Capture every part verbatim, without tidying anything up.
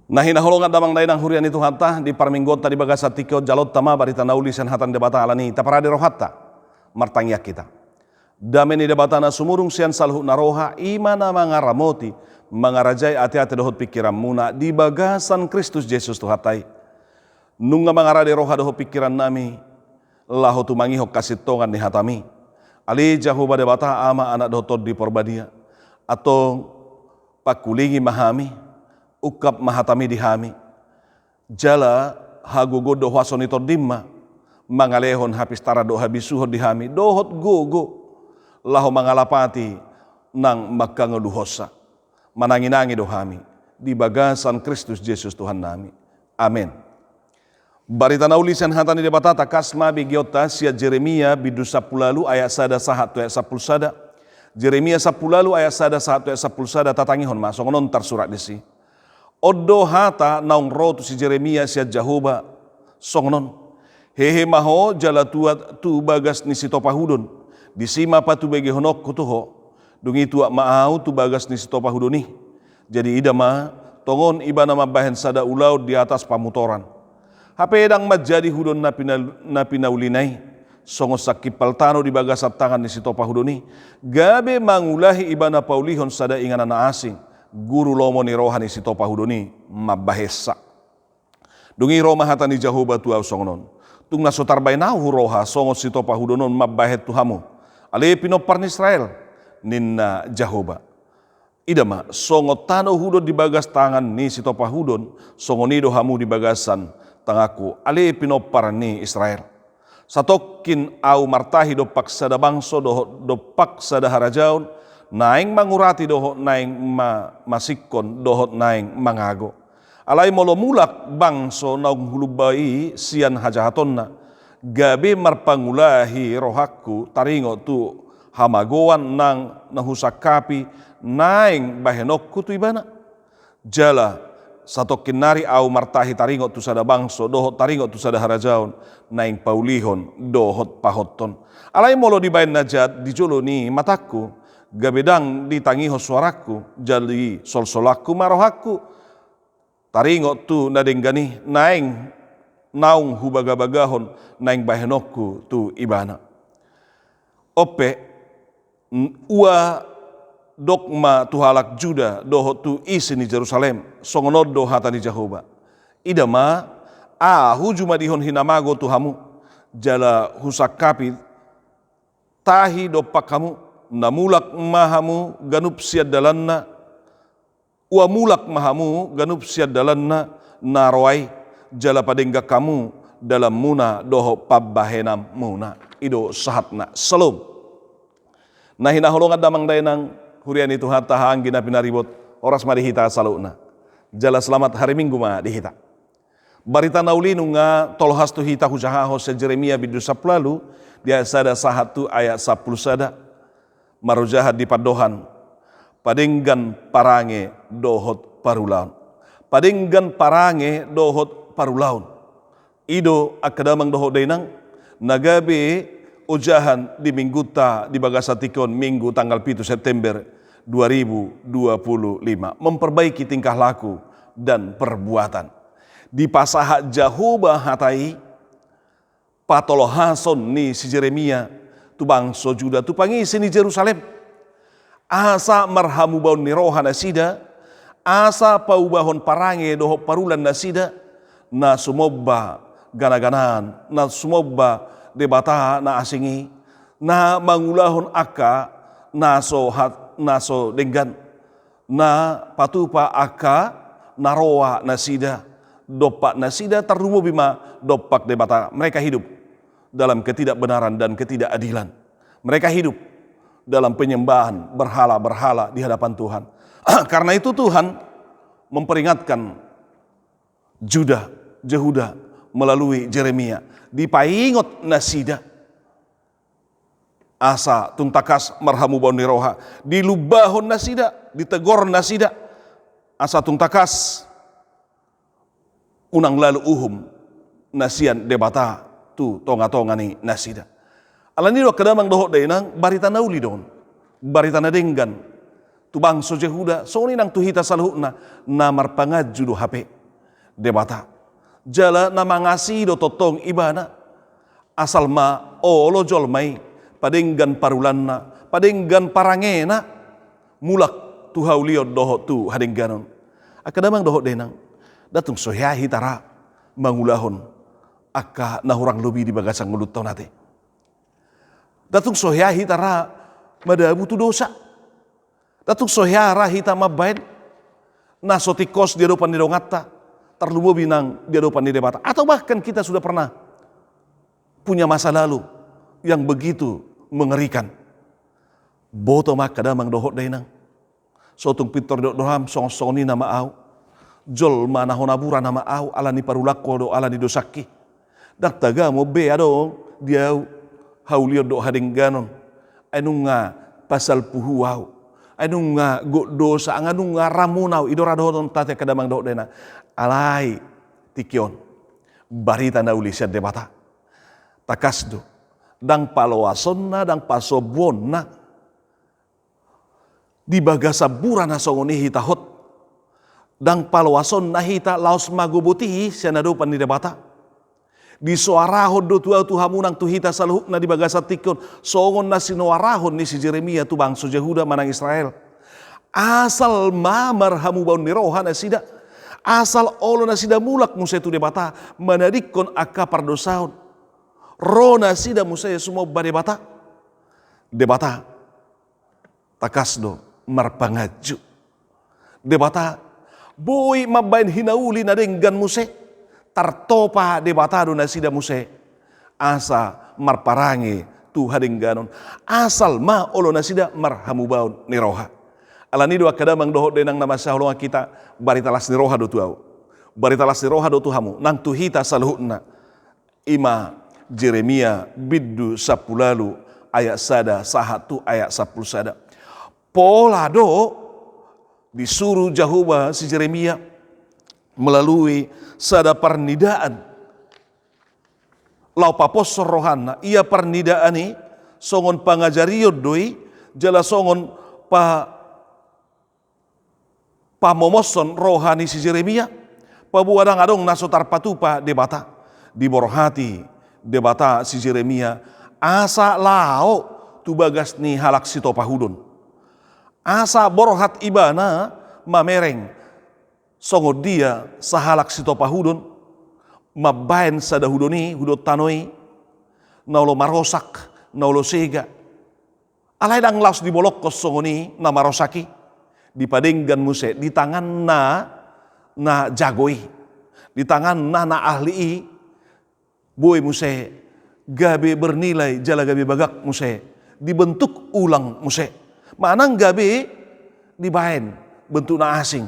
Na hinaholongan damang dainang huria ni Tuhanta, di parmingguonta di bagasan tingki on, jalonta ma barita na uli sian hata ni Debata, alani i taparade rohanta. Martangiang hita. Dame ni Debata na sumurung sian saluhut na roha, i ma na mangaramoti, mangarajai ateate dohot pingkiranmuna di bagasan Kristus Jesus Tuhanta i. Nunga mangarade roha dohot pingkirannami laho tumangihon hasintongan ni hatami. Ale Jahowa Debata, Ama, Anak dohot Tondi Porbadia, antong pangkulingi ma hami, ungkap ma hatami di hami. Jala hagogoon dohot huaso ni Tondim ma mangalehon hapistaran dohot habisuhon di hami dohot gogo, laho mangalapati nang mangkangoluhonsa. Mananginangi do hami di bagasan Kristus Jesus Tuhannami. Amen. Barita na uli sian hata ni Debata, tangkas ma begeonta sian Jeremia bindu sampulu ualu ayat sada sahat tu ayat sampulu sada. Jeremia sampulu ualu ayat sada sahat tu ayat sampulu sada, tatangihon ma, songon on tarsurat disi. On do hata naung ro tu si Jeremia sian Jahowa, songon on: Hehe ma ho jala tuat tu bagas ni sitopahudon, disi ma patubegehononku tu ho. Dung i tuat ma ahu tu bagas ni sitopahudon i. Jadi ida ma, tongon ibana mambahen sada ulaon di atas pamutoran. Hape ndang manjadi hudon na pina-, na pinaulina i, songon sangkimpal tano di bagasan tangan ni sitopahudon i, gabe mangulahi ibana paulihon sada inganan na asing, guru lomo ni roha ni sitopahudon i, mambahensa. Dung i ro ma hata ni Jahowa tu ahu songon on: Tung na so tarbahen ahu huroha songon sitopahudon on mambahen tu hamu, ale pinompar ni Israel, ninna Jahowa. Ida ma, songon tano hudon di bagas tangan ni sitopahudon, songon i do hamu di bagasan tanganku, ale pinompar ni Israel. Satongkin ahu martahi dompak sada bangso dohot dompak sada harajaon, naeng mangurati dohot naeng ma-, masingkon dohot naeng mangago. Alai molo mulak bangso naung hulumba i sian hajahatonna, gabe marpangulahi rohangku taringot tu hamagoan nang na husangkapi naeng bahenonku tu ibana. Jala satongkin nari ahu martahi taringot tu sada bangso dohot taringot tu sada harajaon naeng paulihon dohot pahothon. Alai molo dibahen na jat di jolo ni matangku, gabe ndang ditangihon soarangku, jadi solsolanku ma rohangku taringot tu na denggan i naeng naung hubagabagahon naeng bahenonku tu ibana. On pe, n-, ua dok ma tu halak Juda dohot tu isi ni Jerusalem, songon on do hata ni Jahowa: Ida ma, ahu jumadihon hinamago tu hamu, jala husangkapi tahi dompak hamu, na mulak ma hamu ganup sian dalanna, ua mulak ma hamu ganup sian dalanna na roa i, jala padenggan hamu dalanmuna dohot pambahenanmuna. I do sahatna. Salom. Na hinaholongan damang dainang, huria ni Tuhanta, haha anggi na pinaribot, horas ma di hita saluhutna. Jala selamat hari Minggu ma di hita. Barita na uli nunga tolhas tu hita hujahahon sian Jeremia bindu sampulu ualu, di ayat sada sahat tu ayat sampulu sada. Marojahan di pandohan: Padenggan parange dohot parulaon. Padenggan parange dohot parulaon. I do angka damang dohot dainang, na gabe ojahan di Minggunta di bagasan tingki on, Minggu tanggal pitu September dua ribu dua puluh lima, memperbaiki tingkah laku dan perbuatan. Dipasahat Jahowa hata i, patolhason ni si Jeremia tu bangso Juda, tu pangisi ni Jerusalem. Asa marhamubaon ni roha nasida, asa paubahon parange dohot parulan nasida, na sumomba ganaganaan, na sumomba debata na asing i, na mangulahon angka na so hat-, na so denggan, na patupa angka na roa nasida, dompak nasida tarlumobi ma dompak debata. Mereka hidup dalam ketidakbenaran dan ketidakadilan. Mereka hidup dalam penyembahan berhala-berhala di hadapan Tuhan. Karena itu Tuhan memperingatkan Juda, Jehuda melalui Jeremia. Dipaingot nasida. Asa tung tangkas marhamubaon ni roha. Dilumbahon nasida, ditegor nasida. Asa tung tangkas unang lalu uhum na sian debata tu tonga-tonga ni nasida. Alani do angka damang dohot dainang, barita na uli do on. Barita na denggan tu bangso Jehuda, songon i nang tu hita saluhutna, na marpanganju do hape. Debata. Jala na mangasihi do tongtong ibana, asal ma olo jolma i padenggan parulanna, padenggan parangena, mulak tu haulion dohot tu hadengganon. Angka damang dohot dainang, ndang tung so hea hita ra mangulahon angka na hurang lobi di bagasan ngolunta on ate. Ndang tung so hea hita ra madabu tu dosa. Ndang tung so hea ra hita mambaen na so tingkos di adopan ni donganta, tarlumobi nang di adopan ni Debata. Atau bahkan kita sudah pernah punya masa lalu yang begitu mengerikan. Boto ma angka damang dohot dainang. So tung pintor didok roham, songon-songon i nama au. Jolma na hona bura nama au, ala ni parulangku do, ala ni dosangki. Ndang tagamon be adong di au haulion dohot hadengganon. Ai nunga pasal puhu au. Ai nunga gok dosa, ai nunga ramun au, i do ra dohotonta ate angka damang dohot dainang. Alai tingki on barita na uli sian Debata. Tangkas do, ndang paloasonna, ndang pasombuonna di bagasan bura na songon i hita hot. Ndang paloasonna hita, laos mago boti sian adopan ni Debata. Disoarahon do tu au, tu hamu nang tu hita saluhutna di bagasan tingki on, songon na sinoarahon ni si Jeremia tu bangso Jehuda manang Israel. Asal ma marhamubaon ni roha nasida. Asal olo nasida mulak muse tu Debata, manadingkon angka pardosaon. Ro nasida muse sumomba Debata. Debata, tangkas do, marpanganju. Debata boi mambaen hinauli na denggan muse. Tartopa Debata do nasida muse asa marparange tu hadengganon. Asal ma olo nasida marhamubaon ni roha. Alani do angka damang dohot dainang na masihaholongan hita, barita las ni roha do tu au. Barita las ni roha do tu hamu nang tu hita saluhutna. I ma Jeremia bindu sampulu ualu ayat sada sahat tu ayat sampulu sada. Pola do disuru Jahowa si Jeremia melalui sada parnidaan laho paposhon rohana. Ia parnidaan i songon pangajarion do i, jala songon pa pamomoshon roha ni si Jeremia, paboa ndang adong na so tarpatupa Debata. Diborhati Debata si Jeremia asa laho tu bagas ni halak sitopa hudon. Asa borhat ibana mamereng songon dia sahalak sitopa hudon mambaen sada hudon i, hudon tano i, na olo marosak, na olo sega. Alai ndang laos dibolongkon songon i na marosak i, dipadenggan muse di tangan na, na jago i, di tangan na, na ahli i, boi muse gabe bernilai jala gabe bagak muse, dibentuk ulang muse. Manang gabe dibaen bentuk na asing.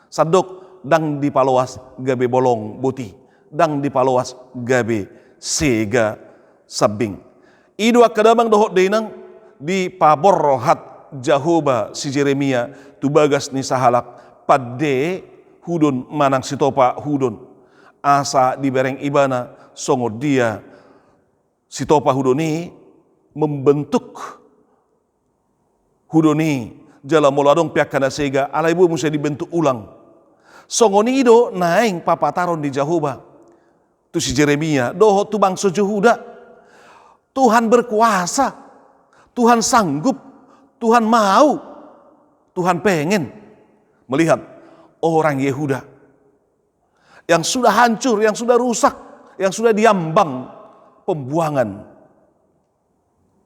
Sandok ndang dipaloas gabe bolong boti, ndang dipaloas gabe sega sambing. I do angka damang dohot dainang, dipaborhat Jahowa si Jeremia tu bagas ni sahalak pande hudon manang sitopa hudon. Asa dibereng ibana songon dia sitopa hudon i membentuk hudon i, jala molo adong pe angka na sega, alai boi muse dibentuk ulang. Songon i do naeng papataron ni Jahowa tu si Jeremia dohot tu bangso Jehuda. Tuhan berkuasa, Tuhan sanggup, Tuhan mau, Tuhan pengen melihat orang Yehuda yang sudah hancur, yang sudah rusak, yang sudah diambang pembuangan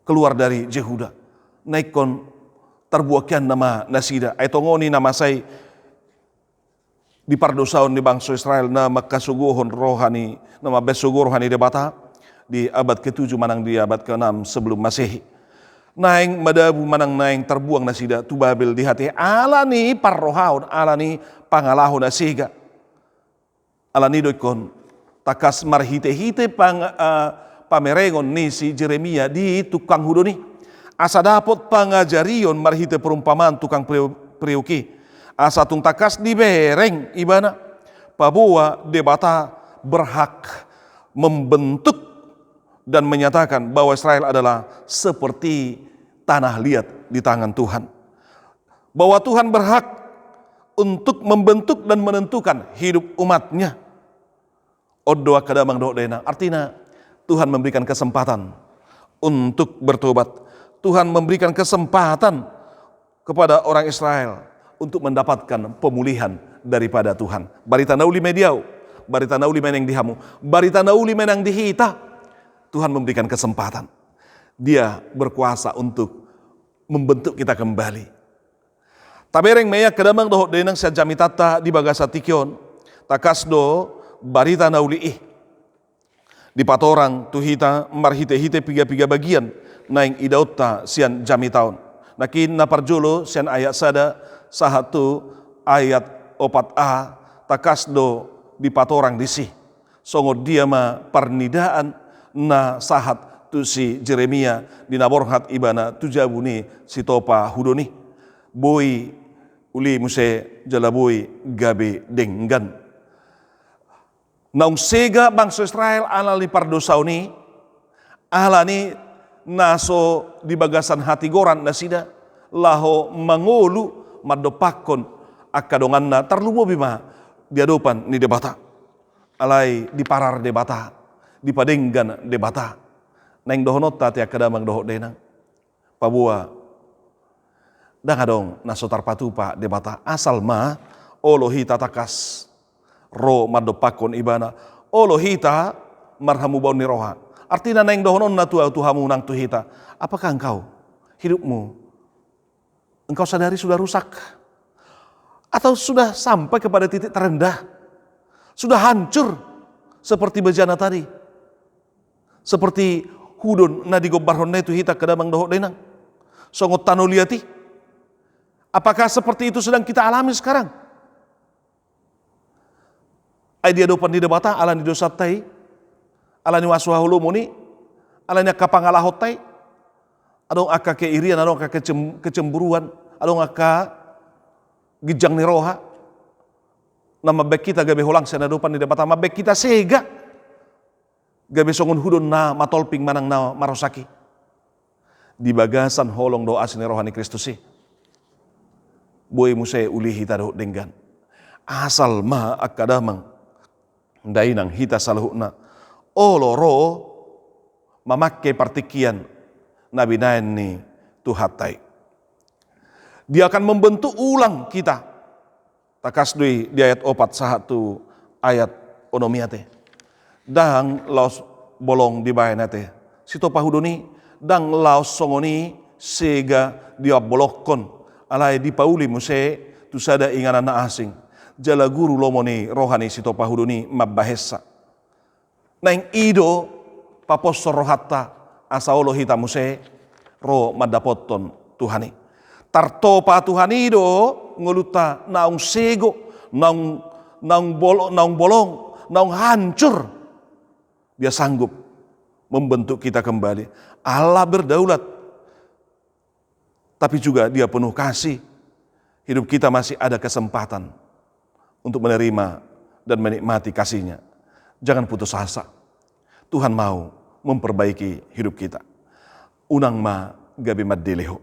keluar dari Jehuda. Na ingkon tarbuang hian nama nasida. Ai tongon i na masa i di pardosaon ni bangso Israel na mangkasogohon roha ni, na mambaen sogo roha ni Debata di abad ketujuh manang di abad keenam sebelum Masehi. Naeng madabu manang naeng tarbuang nasida tu Babel di hatiha ala ni parrohaon, ala ni pangalaho na sega. Alani do ingkon tangkas marhitehite pang-, eh, pamerengon ni si Jeremia di tukang hudon i, asa dapot pangajarion marhite perumpamaan tukang perio-, periuk i, asa tung tangkas dibereng ibana paboa Debata berhak membentuk dan menyatakan bahwa Israel adalah seperti tanah liat di tangan Tuhan. Bahwa Tuhan berhak untuk membentuk dan menentukan hidup umat-Nya. On do angka damang dohot dainang, artina Tuhan memberikan kesempatan untuk bertobat. Tuhan memberikan kesempatan kepada orang Israel untuk mendapatkan pemulihan daripada Tuhan. Barita na uli ma i di ahu, barita na uli ma i nang di hamu, barita na uli ma i nang di hita. Tuhan memberikan kesempatan. Dia berkuasa untuk membentuk kita kembali. Tabereng ma i angka damang dohot dainang sian jamitanta di bagasan tingki on. Tangkas do barita na uli i dipatorang tu hita marhitehite pigapiga bagian naeng idaonta sian jamita on. Nangkin na parjolo sian ayat sada sahat tu ayat opat a, tangkas do dipatorang disi songon dia ma parnidaan na sahat tu si Jeremia di na borhat ibana tu jabu ni sitopa hudon i. Boi uli muse jala boi gabe denggan. Naung sega bangso Israel ala ni pardosaon i, ala ni na so di bagasan hatigoran nasida laho mangolu mandompakkon angka donganna, tarlumobi ma di adopan ni Debata. Alai diparar Debata, dipadenggan Debata. Naeng dohononta ate angka damang dohot dainang, paboa ndang adong na so tarpatupa Debata, asal ma olo hita tangkas ro mandompakkon ibana, olo hita marhamubaon ni roha. Artina naeng dohononna tu ahu, tu hamu nang tu hita, apakah engkau, hidupmu, engkau sadari sudah rusak? Atau sudah sampai kepada titik terendah? Sudah hancur seperti bejana tadi? Seperti hudon na digombarhonna i tu hita angka damang dohot dainang, songon tano liat i? Apakah seperti itu sedang kita alami sekarang? Ai di adopan ni Debata ala ni dosanta i, ala ni haholomon i, ala ni angka pangalahonta i, adong angka keirian, adong angka kecem-, kecemburuan, adong angka ginjang ni roha na mambaen hita gabe holang sian adopan ni Debata, mambaen hita sega, gabe songon hudon na matolping manang na marosak i. Di bagasan holong dohot asi ni roha ni Kristus i, boi muse uli hita dohot denggan. Asal ma angka damang dainang hita saluhutna olo ro mamangke partingkian na binaen ni Tuhanta i. Dia akan membentuk ulang kita. Tangkas do i di ayat opat sahat tu ayat onom i ate. Ndang laos bolong dibaen ate sitopa hudon i, ndang laos songon i sega diambolongkon, alai dipauli muse tu sada inganan na asing, jala guru lomo ni roha ni sitopa hudon i mambahensa. Naeng i do paposhon rohanta asa olo hita muse ro mandapothon Tuhan i. Tartopa Tuhan i do ngolunta naung sego, naung, naung bol-, naung bolong, naung hancur. Dia sanggup membentuk kita kembali. Allah berdaulat. Tapi juga Dia penuh kasih. Hidup kita masih ada kesempatan untuk menerima dan menikmati kasih-Nya. Jangan putus asa. Tuhan mau memperbaiki hidup kita. Unang ma gabe mandele ho.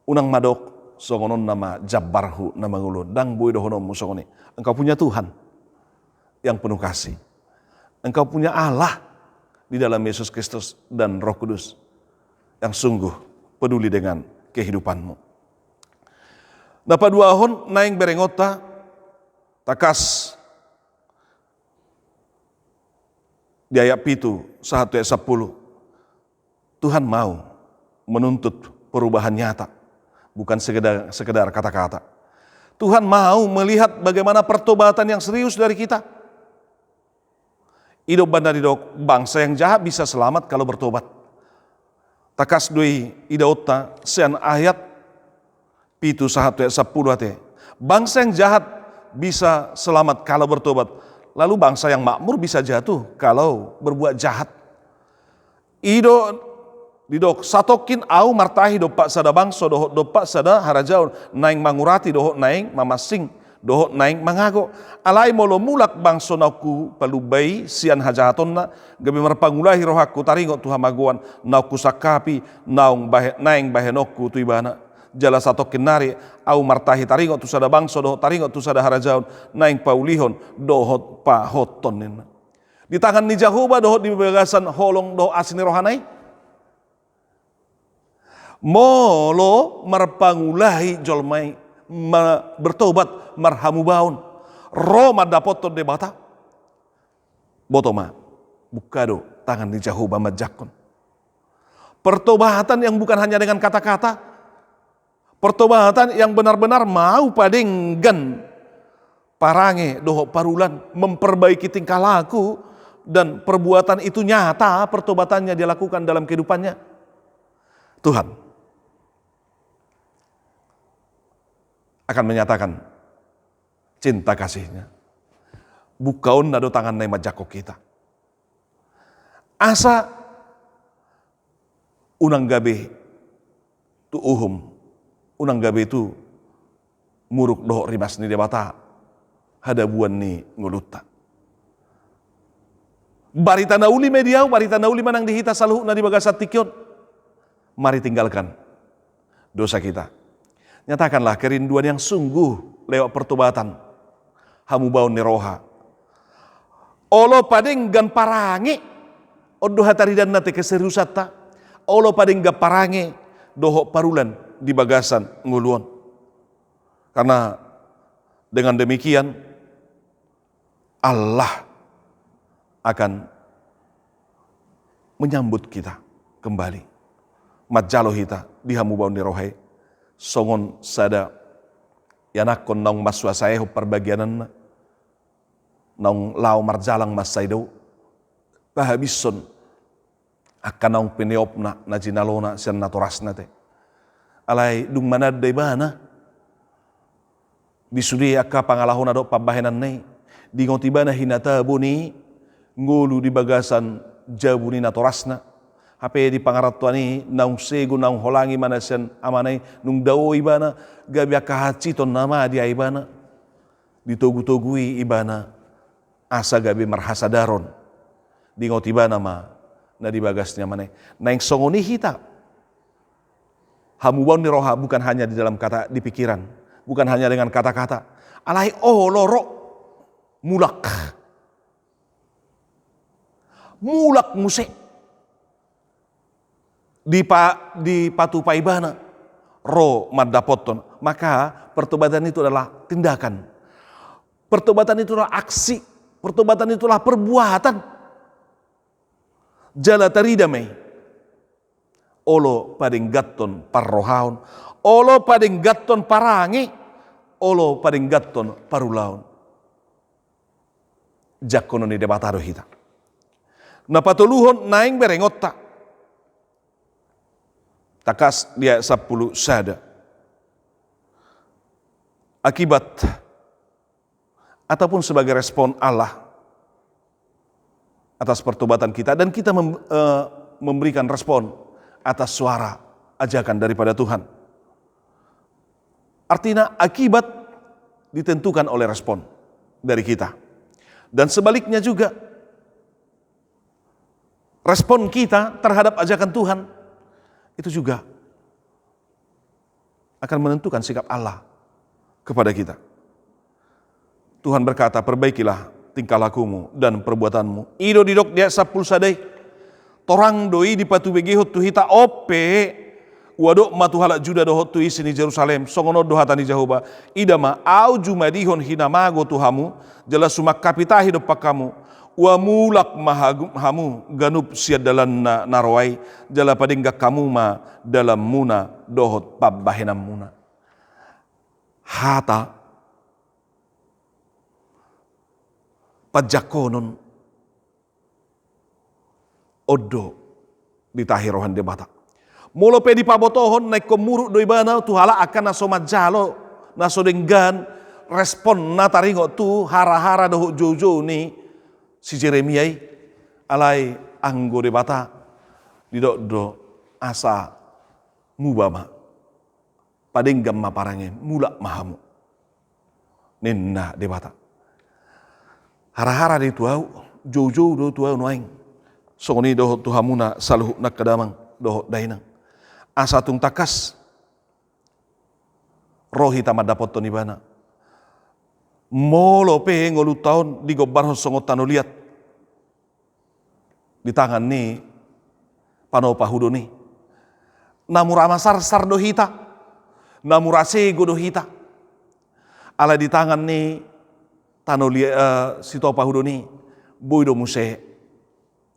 Unang ma dok, songon on nama jambarhu na mangolu on. Ndang boi dohononmu songon i. Engkau punya Tuhan yang penuh kasih. Engkau punya Allah di dalam Yesus Kristus dan Roh Kudus yang sungguh peduli dengan kehidupanmu. Na paduahon naeng berengonta, tangkas di ayat pitu sahat tu ayat sampulu. Tuhan mau menuntut perubahan nyata, bukan sekedar, sekedar kata-kata. Tuhan mau melihat bagaimana pertobatan yang serius dari kita. I do umbahen na didok, bangsa yang jahat bisa selamat kalau bertobat. Tangkas do i idaonta sian ayat pitu sahat tu ayat sampulu ate. Bangsa yang jahat bisa selamat kalau bertobat. Lalu bangsa yang makmur bisa jatuh kalau berbuat jahat. I do didok, satongkin ahu martahi dompak sada bangso dohot dompak sada harajaon, naeng mangurati dohot naeng mamansing dohot naeng mangago. Alai molo mulak bangso naung hupalumba i sian hajahatonna, gabe marpangulahi rohangku taringot tu hamagoan naung husangkapi naung bahe-, naeng bahenonku tu ibana. Jala satongkin nari ahu martahi taringot tu sada bangso dohot taringot tu sada harajaon, naeng paulihon dohot pahothon ninna. di tangan ni Jahowa dohot di bagasan holong dohot asi ni rohana i. Molo marpangulahi jolma i, ma-, bertobat, marhamubaon, ro mandapothon Debata, boto ma, buka do tangan ni Jahowa manjangkon. Pertobatan yang bukan hanya dengan kata-kata, pertobatan yang benar-benar mau padenggan parange dohot parulan, memperbaiki tingkah laku, dan perbuatan itu nyata pertobatannya dia lakukan dalam kehidupannya. Tuhan akan menyatakan cinta kasihnya. Bukaonna do tanganna i manjangkon hita. Asa unang gabe tu uhum, unang gabe tu muruk dohot rimas ni Debata hadabuan ni ngolunta. Barita na uli ma i di ahu, barita na uli ma nang di hita saluhutna di bagasan tingki on. Mari tinggalkan dosa kita. Nyatakanlah kerinduan yang sungguh lewat pertobatan. Hamubaon ni roha. Olo padenggan parange, on do hataridanna ate keseriusanta. Olo padenggan parange dohot parulan di bagasan ngolu on. Karena dengan demikian, Allah akan menyambut kita kembali. Manjalo hita di hamubaon ni roha i. Songon sada ianakhon naung mansuasaehon parbagiananna, naung laho marjalang mansai dao, pahabishon angka naung peneopna na jinalona sian natorasna ate. Alai dung mananda ibana di sude angka pangalahona dohot pambahenanna i, diingot ibana hinatabo ni ngolu di bagasan jabu ni natorasna. Hape di pangarantoan i naung sego naung holang ibana sian amana i, dung dao ibana, gabe angka hansiton nama di ibana. Ditogu-togui ibana asa gabe marhasadaron. Diingot ibana ma na di bagas ni amana i. Naeng songon i hita. Hamubaon ni roha bukan hanya di dalam kata, di pikiran, bukan hanya dengan kata-kata. Alai olo ro, mulak. Mulak muse. Dipa-, dipatupa ibana ro mandapothon. Maka pertobatan itu adalah tindakan. Pertobatan itu adalah aksi. Pertobatan itu adalah perbuatan. Jala tarida ma i. Olo padengganhon parrohaon, olo padengganhon parange, olo padengganhon parulaon. Jangkonon ni Debata do hita. Na patoluhon, naeng berengonta. Tangkas di ayat sampulu sada. Akibat ataupun sebagai respon Allah atas pertobatan kita, dan kita mem-, eh, memberikan respon atas suara ajakan daripada Tuhan. Artinya, akibat ditentukan oleh respon dari kita. Dan sebaliknya juga, respon kita terhadap ajakan Tuhan itu juga akan menentukan sikap Allah kepada kita. Tuhan berkata, "Perbaikilah tingkah lakumu dan perbuatanmu." I do didok di ayat sampulu sada i. Torang do i dipatubegehon tu hita, on pe uadong ma tu halak Juda dohot tu isi ni Jerusalem. Songon on do hata ni Jahowa, "Ida ma, ahu jumadihon hinamago tu hamu, jala sumangkapi tahi dompak hamu. Ua mulak ma hagu-, hamu ganup sian dalanna na roa i, jala padenggan hamu ma dalanmuna dohot pambahenanmuna." Hata panjangkonon on do ditahi roha ni Debata. Molo pe dipabotohon na ingkon muruk do ibana tu halak angka na so manjalo, na so denggan, responna taringot tu harahara dohot joujou ni si Jeremia i. Alai anggo Debata, didok do asa muba ma, padenggan ma parange, mulak ma hamu, ninna Debata. Harahara do i tu ahu, joujou do tu ahu nuaeng. Songon i dohot tu hamuna saluhutna angka damang dohot dainang. Asa tung tangkas ro hita mandapothon ibana. Molo pe ngolunta on digombarhon songon tano liat, Di tangan ni panopa hudon i. Na mura masarsar do hita, na mura sego do hita. Alai di tangan ni tano lia, eh, sitopa hudon i, boi do muse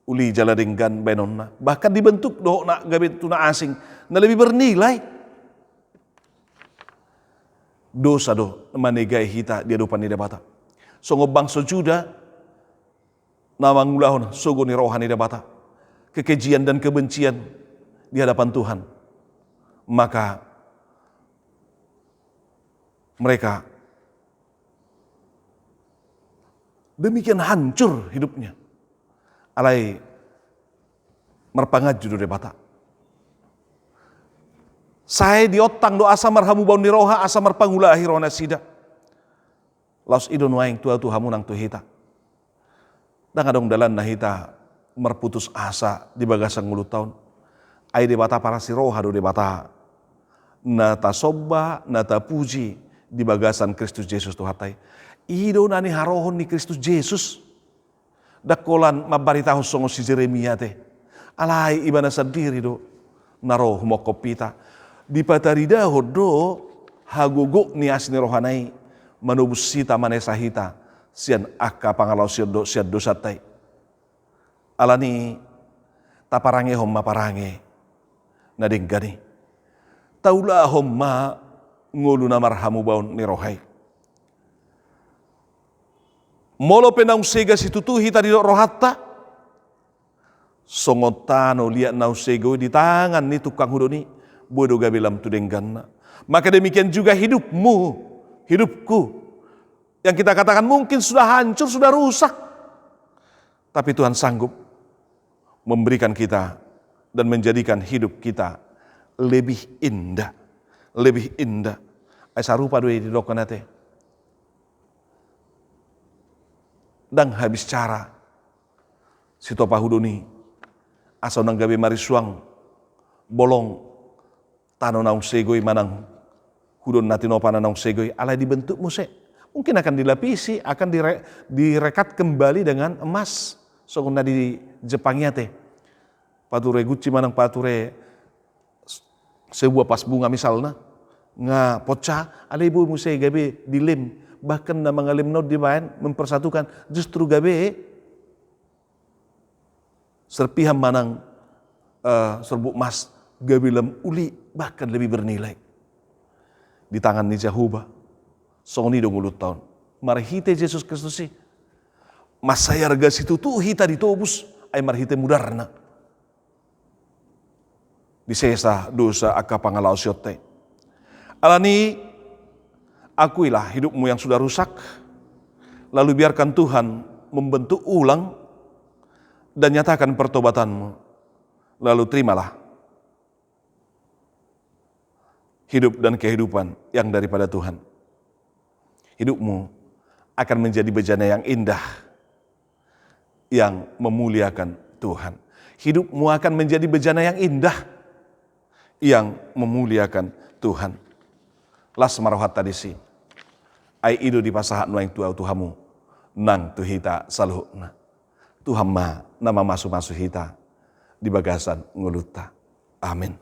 uli jala denggan baenonna. Bahkan dibentuk dohot na gabe tu na asing, na lebih bernilai. Dosa do manegai hita di adopan ni Debata. Songon bangso Juda, na mangulahon sogo ni roha ni Debata, kekejian dan kebencian di hadapan Tuhan, maka mereka demikian hancur hidupnya. Alai marpanganju do Debata. Sai diontang do asa marhamubaon ni roha, asa marpangulahi roha nasida. Laos i do nuaeng tu ahu tu hamu nang tu hita. Ndang adong dalanna hita marputus asa di bagasan ngolunta on. Ai Debata parasi roha do Debata. Na tasomba, na tapuji di bagasan Kristus Jesus Tuhanta i. I do na niharohon ni Kristus Jesus. Ndang holan mambaritahon songon si Jeremia te. Alai ibana sandiri do na ro humongkop hita. Dipataridahon do hagogoon ni asi ni rohana i manobus hita, manesa hita sian angka pangalaosion dohot sian dosanta i. Alani i, taparangehon ma parange na denggan i. Taulahon ma ngolu na marhamubaon ni roha i. Molo pe naung sega situtu hita didok rohanta, songon tano liat naung sego i di tangan ni tungkanghudon i, boi do gabe lam tu dengganna. Maka demikian juga hidupmu, hidupku, yang kita katakan mungkin sudah hancur, sudah rusak. Tapi Tuhan sanggup memberikan kita dan menjadikan hidup kita lebih indah, lebih indah. Ai sarupa do i didok na te. Ndang habis cara sitopa hudon i, asa unang gabe marisuang bolong tano naung sego i manang hudon na tinopa na naung sego i, alai dibentuk muse. Mungkin akan dilapisi, akan dire-, direkat kembali dengan emas. Songon na di Jepang i ate. Pature guci manang pature s-, sebuah vas bunga misalna. Nga poca, alai boi muse gabe dilem. Bahkan na mangalem na on dibaen, mempersatukan. Justru gabe serpihan manang, eh, serbuk emas gabe lam uli, bahkan lebih bernilai di tangan ni Jahowa. Songon i do ngolunta on marhite Jesus Kristus i. Mansai arga situtu hita ditobus, ai marhite mudarna disesa dosa angka pangalaosionta i. Alani, akuilah hidupmu yang sudah rusak, lalu biarkan Tuhan membentuk ulang dan nyatakan pertobatanmu. Lalu terimalah hidup dan kehidupan yang daripada Tuhan. Hidupmu akan menjadi bejana yang indah, yang memuliakan Tuhan. Hidupmu akan menjadi bejana yang indah, yang memuliakan Tuhan. Las ma rohanta disi. Ai i do dipasahat nuaeng tu ahu tu hamu nang tu hita saluhutna. Tuhan ma na mamasumasu hita di bagasan ngolunta. Amin.